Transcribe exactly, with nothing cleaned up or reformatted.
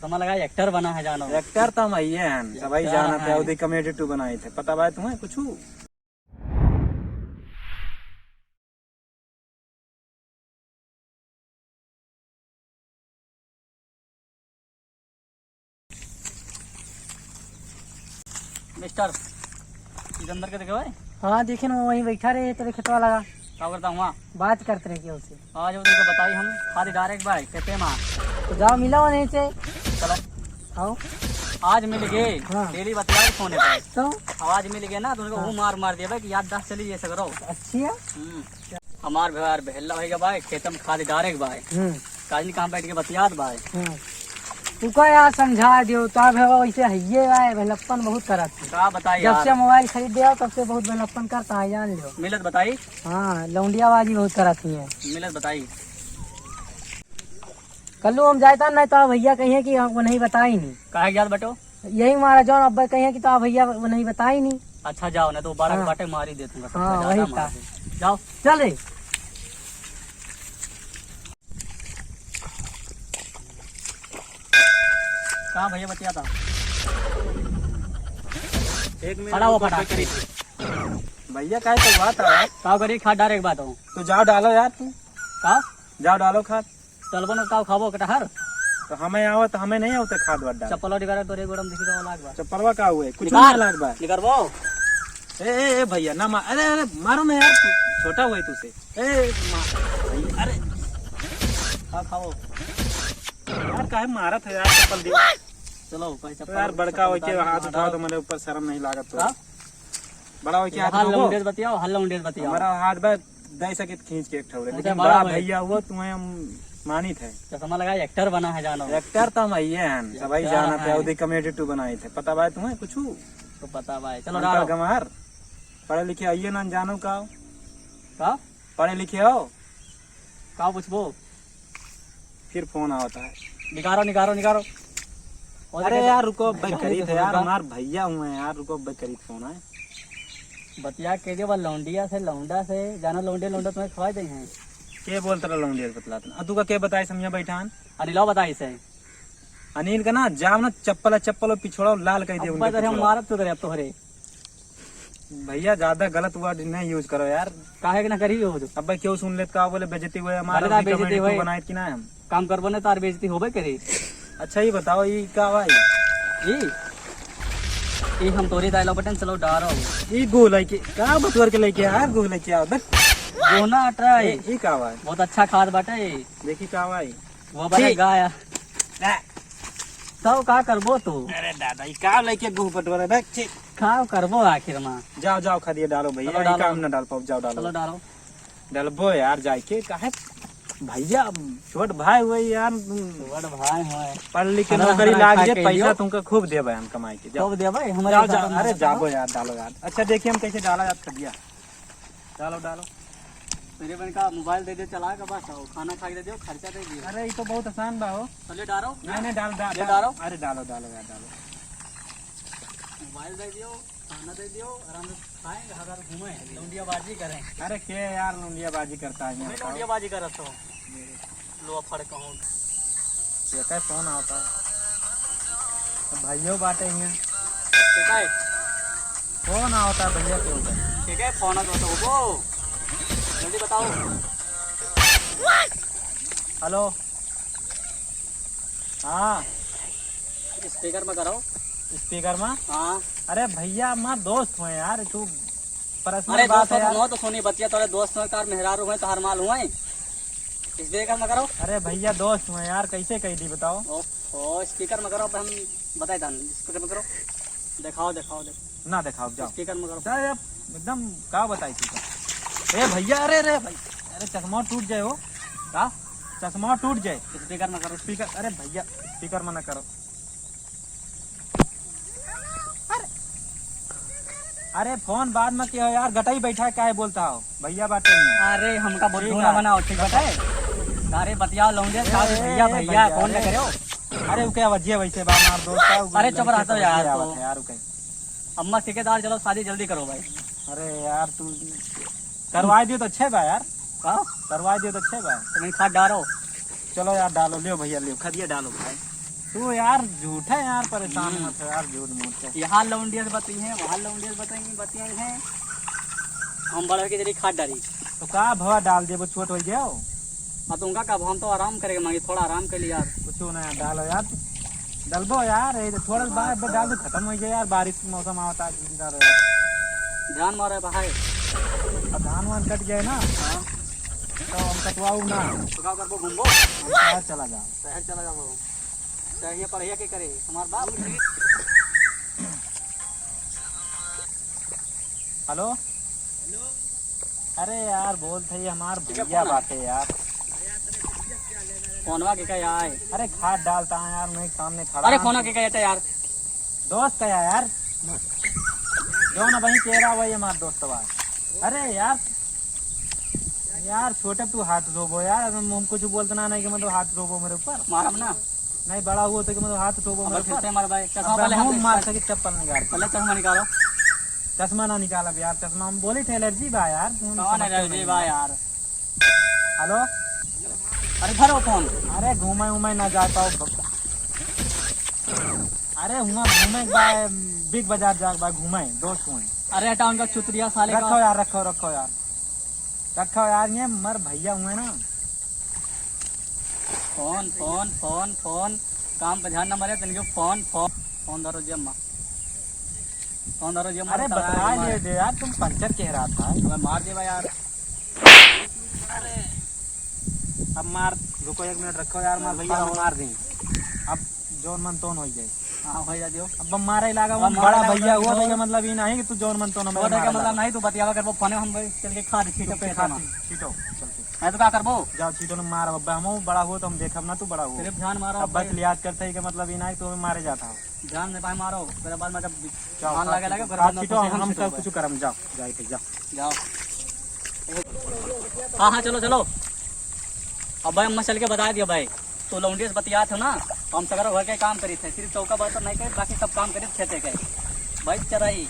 हमें लगा एक्टर बना है जानो। एक्टर तो हम आइए हैं, सब ही एक्टर जाना थे, हैं। उदी कॉमेडी टू बनाए थे, पता बा तुम्हें कुछ? मिस्टर, इधर अंदर के देखे भाई। हाँ, देखे ना, वहीं बैठा रहे, तेरे खेतवा लगा। का करता हुआ? बात करते रहे केहू से। आज वो तुमको बताई हम, खाद डायरेक्ट भाई, कहते माँ। तो जाओ, मिला वहीं से। चलो। आओ। आज मिल गए, हाँ। डेली बतिया के फोन पे। तो? अब आज मिल गए ना, तो उनको हाँ। वो मार मार दिया भाई कि याददाश्त चली जैसे करो। अच्छी है। हम्म। हमार व्यवहार बहेला भैया भाई, खेतम खाद डायरेक्ट भाई। हम्म। काजनी कहाँ बैठ के बतियात भाई। हम्म। तू का यार समझा दियो, तो अब है वैसे हइये भाई, भलप्पन बहुत करत है। का बताई जब यार? से मोबाइल खरीद दिया, तब से बहुत भलप्पन करता है, जान लो। मिलत बताई? हाँ, लौंडियाबाजी बहुत करत ही है। मिलत बताई? कल्लू हम जाए था, नहीं तो भैया कहिए कि हमको नहीं बताई नहीं। काहे के जात बटो? यही मारा जौन अब्बा कहिए कि तो भैया वो नहीं बताई नहीं। अच्छा जाओ, नहीं तो बारह के हाँ। बाटे मारी दे तुमका, हाँ, सबसे वही ज्यादा था। मार दे। जाओ। चल रे। कहाँ भैया बतिया था? एक मिनट खड़ा हो, रुको, फटाक से। भैया काहे तो बात है यार। का करी, खाद डायरेक्ट बात हो। तो जाओ डालो यार तू। का? जाओ डालो खाद। चलबो न, का खाबो, कटहर? तो हमें आवा, तो हमें नहीं आवते खाद वाद डाल। चप्पल निकाल, तोरे गोड़म देखी का लाग बा। चप्पलवा का हुए? कुछ निकाल। नहीं लाग बा। निकरबो। ए, ए, ए, भैया, ना मार। अरे, अरे, मारो ना यार, तू छोटा हुआ है तुझसे। ए, मार। भैया, अरे। का खाओ? यार, काहे मारत है यार, चप्पल दियो। चलो, भाई, चप्पल, यार, बड़का चप्पल होके निकाल, हाथ उठाओ तो मेरे ऊपर शर्म नहीं लागत तो। का? बड़ा होके हाथ हल उठाओ। लौंडे से बतियाओ, हल लौंडे से बतियाओ। हमारा हाथ बा दे सके तो खींच के एक ठौरे, उनसे लेकिन बड़ा बड़ा भाई। भैया हुआ, तुम्हें हम मानित है। चश्मा लगा, एक्टर बना है जानो। एक्टर तो हम आइए हैं, सब ही एक्टर जाना थे, हैं। उदी कॉमेडी टू बनाए थे, पता बा तुम्हें कुछ? तो पता बा, चलो हम डालो। पर गंवार, पढ़े लिखे आइए ना, जानो का हो? का? पढ़े लिखे हो? का पूछबो? फिर फोन आवता है। निकारो, निकारो, निकारो। और अरे देखो, यार, रुको, अब भाई देखो, करीत है यार, रुको। हमार भैया हुए हैं यार, रुको, अब भाई करीत फोन है। बतिया के जो बा लौंडिया से, लौंडा से, जानो लौंडिया, लौंडा तुम्हें खवाई दे हैं। के बोलत रहा लौंडिया से बतलात ना? आ, तू का के बताइस हम यहाँ बैठा हन? अनिलवा बताइस है। अनिल का ना, जाओ ना, चप्पल, चप्पल और पिछोड़ा लाल कर दे अब्बा उनका तोरे हम पिछोड़ा। मारत तो करे अब तोहरे। भैया, ज्यादा गलत वर्ड नहीं यूज करो यार। काहे के ना करी हो जो? अब्बे, क्यों सुन लेत का बोले, बेइज्जती हुए हमारा, अरे ना, उनकी बेइज्जती कमेटी तू हुए। बनाए कि ना हम? काम करबो ने, तार बेइज्जती होबे करी। अच्छा, ये बताओ, ये का भाई? ई? ई हम तोरी दाइलो बटन, चलो डारो। ई गो लेके, का बतवर के लेके यार, गो लेके आओ, देख। गो ना अटराई। ई, ई का भाई? बहुत अच्छा खाद बाटे। देखी का भाई? वो बड़ा ठीक। गाय। आ। तब का करबो तू? अरे दादा, ई का लेके गुह बटोरे बे? ठीक। का करबो आखिर में? जाओ, जाओ, खदिया डालो भैया, चलो ई डालो। काम ना डाल पाओ, जाओ डालो। चलो डालो। डलबो यार जाइके, काहे? भैया, छोट भाई हुए यार, छोट भाई हुए। पढ़ लिख के हरा नौकरी हरा लाग खा जे, के पैसा लियो। तुमका खूब देबे हम कमाई के, जाओ। खूब देबे, हमारे जाओ, हिसाब जाओ, में अरे ना जाबो करो। यार, डालो यार। अच्छा, देखिए हम कैसे डाला यार खदिया। डालो, डालो। तेरे बहन का मोबाइल दे दे चला के बस, और खाना खा के दे दियो, खर्चा दे दियो। अरे, ये तो बहुत आसान बा हो। चलिए डालो। नहीं, नहीं, डाल, डाल, ये डाल। डालो। अरे, डालो, डालो यार, डालो। मोबाइल दे दियो, खाना दे दियो, आराम से खाएं, घर घर घूमें, लौंडियाबाजी करें। अरे, के यार लौंडियाबाजी करता है यहाँ नहीं बताओ? लौंडियाबाजी करत हो। लो, फड़ कहूँ। केकर फोन आवता है? तो भाइयों बाटे हियाँ। केकर? फोन आवता है भैया के ऊपर। केकर फोन आवता है वो? जल्दी बताओ। हेलो। हाँ। स्पीकर में कराओ। स्पीकर में? हाँ। अरे भैया, हमार दोस्त हुए यार, तू पर्सनल अरे बात दोस्त है हो तो यार। मत सुनी बतिया, तोरे दोस्त हो, तार मेहरारू हुए, तोहार माल हुए। स्पीकर में करो। अरे भैया, दोस्त हुए यार, कैसे कह दी बताओ? ओहो, स्पीकर में करो, अब हम बताए दान, स्पीकर में करो। दिखाओ, दिखाओ, दिखाओ। ना दिखाओ, जाओ। स्पीकर में करो। सर, अब एकदम का बताई तू का? ए भैया, अरे, अरे भाई, अरे चश्मा टूट जाए हो। का? चश्मा टूट जाए। स्पीकर में करो। स्पीकर, अरे भैया, स्पीकर में ना करो। अरे, अरे, फोन बाद में किया यार, गटई बैठा है, काहे बोलता हो? भैया बाटे नहीं। अरे, हमका बुद्धू ठीक ना है। बनाओ, ठीक बाटे? अरे, बतियाओ लौंडे, ए, साथ ए, भैया, ए, भैया, भैया, फोन ना ए। करो। अरे, वो क्या वजह वैसे बा, हमार दोस्त है, वो अरे, चुप लड़के रह तो से यार, वजह आवत तू। है यार, वो कहीं। अम्मा ठेकेदार, चलो शादी जल्दी करो भाई। अरे यार, तू करवा दियो तो अच्छे बा यार। का? करवा दियो तो अच्छे बा। तो मैं खाद डालो। चलो यार, डालो, लियो भैया, लियो, खदिया डालो भाई। तू यार झूठा है यार, परेशान हम्म। मत हो यार, झूठ मूठ के। यहाँ लौंडिया से बताई है, वहाँ लौंडिया से बताई, बताई है। हम बड़ा के जरिए खाद डाली। तो का भवा डाल देबो, छोट हो गया हो। हाँ, तो उनका का, हम तो आराम करेके मांगी, थोड़ा आराम कर लिया यार। कुछ ना यार, डालो यार, डलबो यार, ये थोड़ा हाँ, बार, बार डाल दो, खत्म हो गया यार, बारिश के मौसम आवता है, डालो यार। ध्यान मारे भाई। अब धान वान कट गए ना, हाँ। तो हम कटवाऊ ना। तो का करबो, घूमबो? हम शहर चला जाओ। शहर चला जाओ, शहर पढ़िया के करे, हमार बाप। हेलो। अरे यार, बोल थे, हमार ठीक है, भैया फोन आ। बाटे यार। फोनवा के का आए? अरे खाद डालता है यार, मैं सामने खड़ा अरे हूँ। फोनवा के का आए यार? दोस्त का यार, जो ना वही कह रहा वही हमार दोस्त बा। अरे यार, यार छोटे तू हाथ धोबो यार, हम, हम कुछ बोलते ना नहीं कि मतलब हाथ धोबो मेरे ऊपर। मारब ना। नहीं, बड़ा हुआ तो कि मतलब हाथ धोबो अब मेरे फिर ऊपर। से मार भाई, चश्मा अब पहले हम हम मार दे। सके चप्पल निकाल के। पहले चश्मा निकालो। चश्मा ना निकालब यार, चश्मा हम बोली थे एलर्जी बा यार, तुम कौन समझते एलर्जी नहीं बा यार। यार? हेलो। अरे धरो फोन। अरे घूमे उमे ना जा पाओ। अरे हुआ घूमे के बा, बिग बाजार जाके बा घूमे, दोस्त हुए। अरे हटा उनका चुतरिया साले का। रखो यार, रखो, रखो यार, रखो यार, ये मर भैया हुए ना। फोन, फोन, फोन, फोन, काम पे ध्यान ना मारे, तनिको फोन, फोन, फोन धरो जी अम्मा, फोन धरो जी अम्मा, अरे बता ले दे यार, तुम पंचर कह रहा था। अबे मार देबा यार। अरे, अब मार, रुको एक मिनट रखो यार, मार भैया, अब मार दें। अब जौन मन तौन हो जाए। हाँ, हो जा दियो। अब मारे लागा, अब वो मारे बड़ा लागा, भैया हुआ, तो भैया मतलब ये नहीं कि तू जौन मन तौन हमारे छोटे का मारे मतलब लागा। नहीं, तू बतियावा करबो, फोने हम भाई चल के खा दे, छीटो तो पे खाना। छीटो, चल के। मैं तो का करबो? जाओ, छीटो न मार, अब हम बड़ा हुआ तो हम देखब ना, तू बड़ा हुआ। सिर्फ ध्यान मारो अब बस भाई। लिहाज करते ही कि मतलब ये नहीं तो हमें मारे जाता हो। ध्यान से भाई मारो, फिर बाद में जब जाओ, धान लागे लागे, फिर बाद में छीटो, हम सब कुछ करम, जाओ, जाओ, जाओ। जाओ। हाँ, हाँ, चलो, चलो। अब भाई, अम्मा चल के बता दिया भाई, तो लौंडिया से बतियात हो ना, हम सगरो घर के काम करी थे, सिर्फ चौका बर्तन नहीं करे, बाकी सब काम करी खेते के। भाई चराई,